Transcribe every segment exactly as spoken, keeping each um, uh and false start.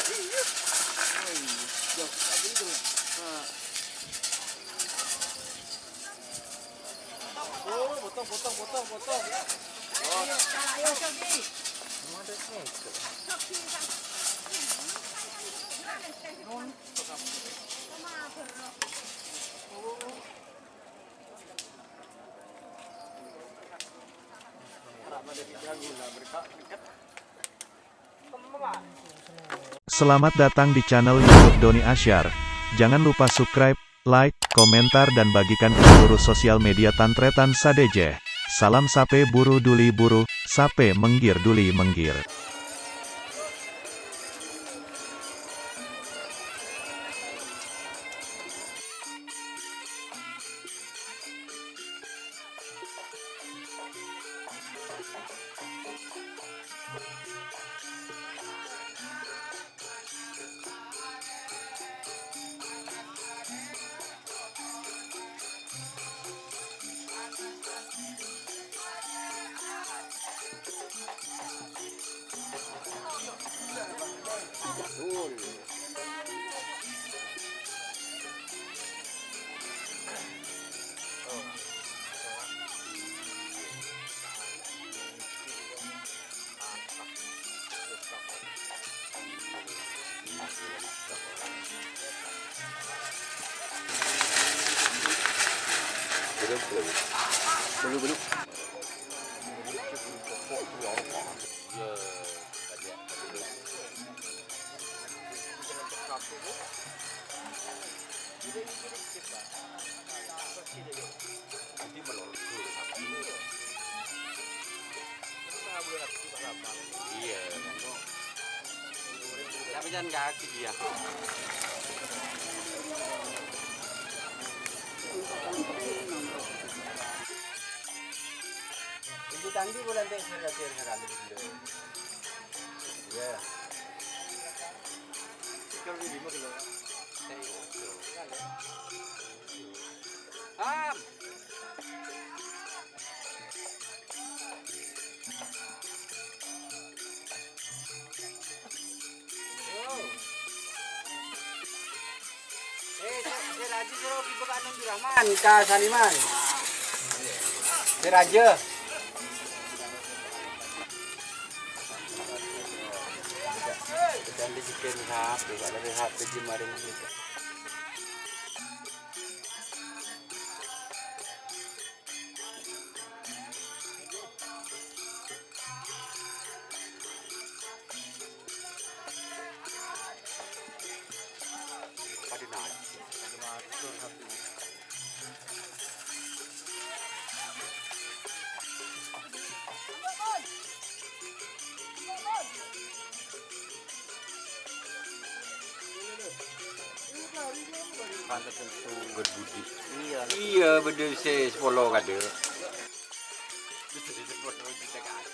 Oh, iya. Jauh. Nah. Oh, potong, potong, potong, potong. Oh. Selamat datang di channel YouTube Doni Asyar. Jangan lupa subscribe, like, komentar, dan bagikan ke seluruh sosial media Tan-Trètan sadhâjâ. Salam sapè buru duli buru, sapè mèngghir duli mèngghir. Belum, belum. Belum, belum. Iya. Tapi jangan kaki dia. Ibu Tanggi bulan teh sira-sira kali dulu. Iya. Kalau di lima kilo. Ham. Eh, sè, sè rajâ soro ghi' bâkal nonjhu Rahman ka Saniman. Sè rajâ. Jangan disikin H P, kalau ada H P di mari. Pantes tentu berbudi. Iya. Iya, bener sih, sepuluh kade. Sepuluh juta kade.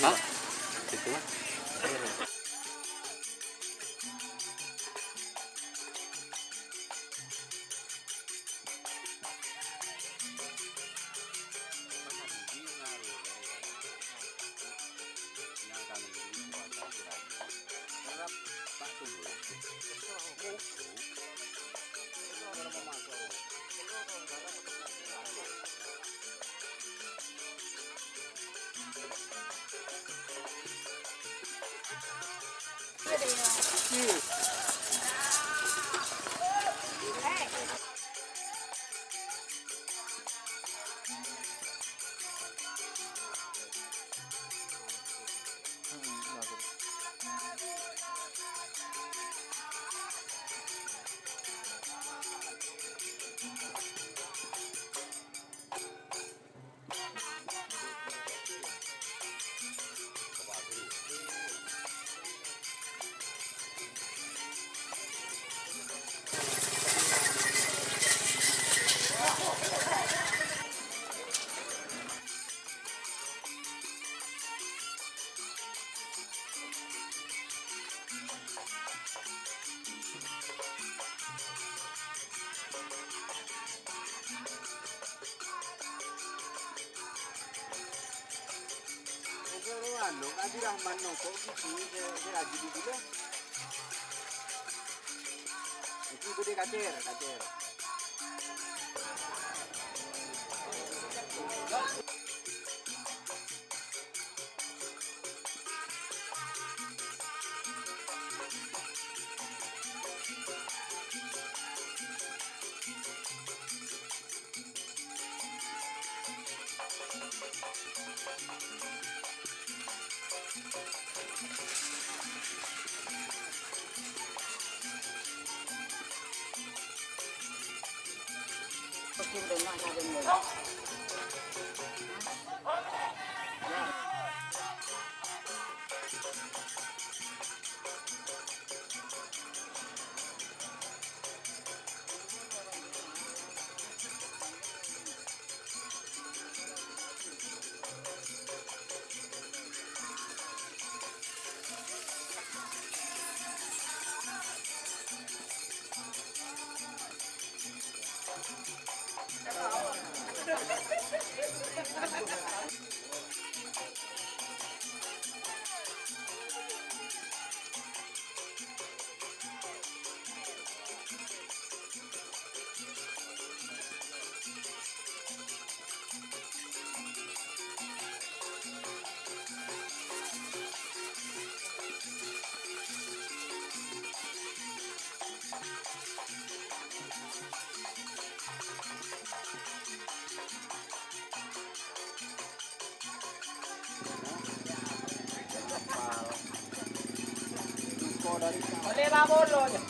Hah? Itu. Lo, Abdurrahman nopo gitu, se, se rajin itu lo. Itu gede kacer, kacer. Oleh Rabolo, ya.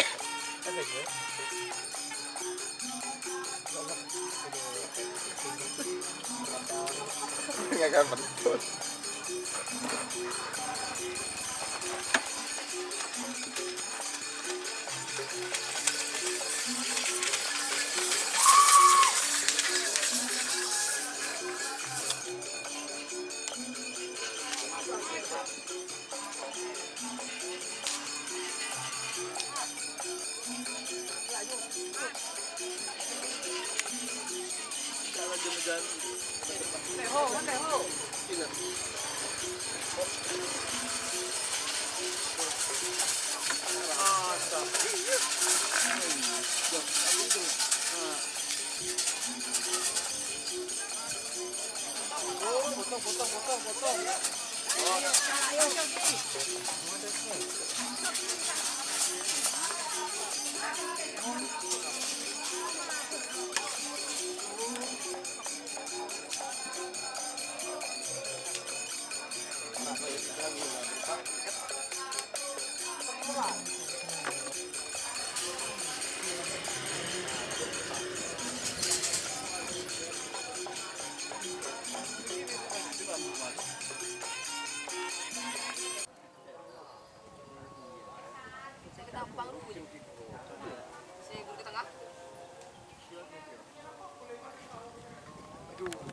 Aduh. Nggak akan betul. Sè ka tampang rubuh. Sè buru ka tengah.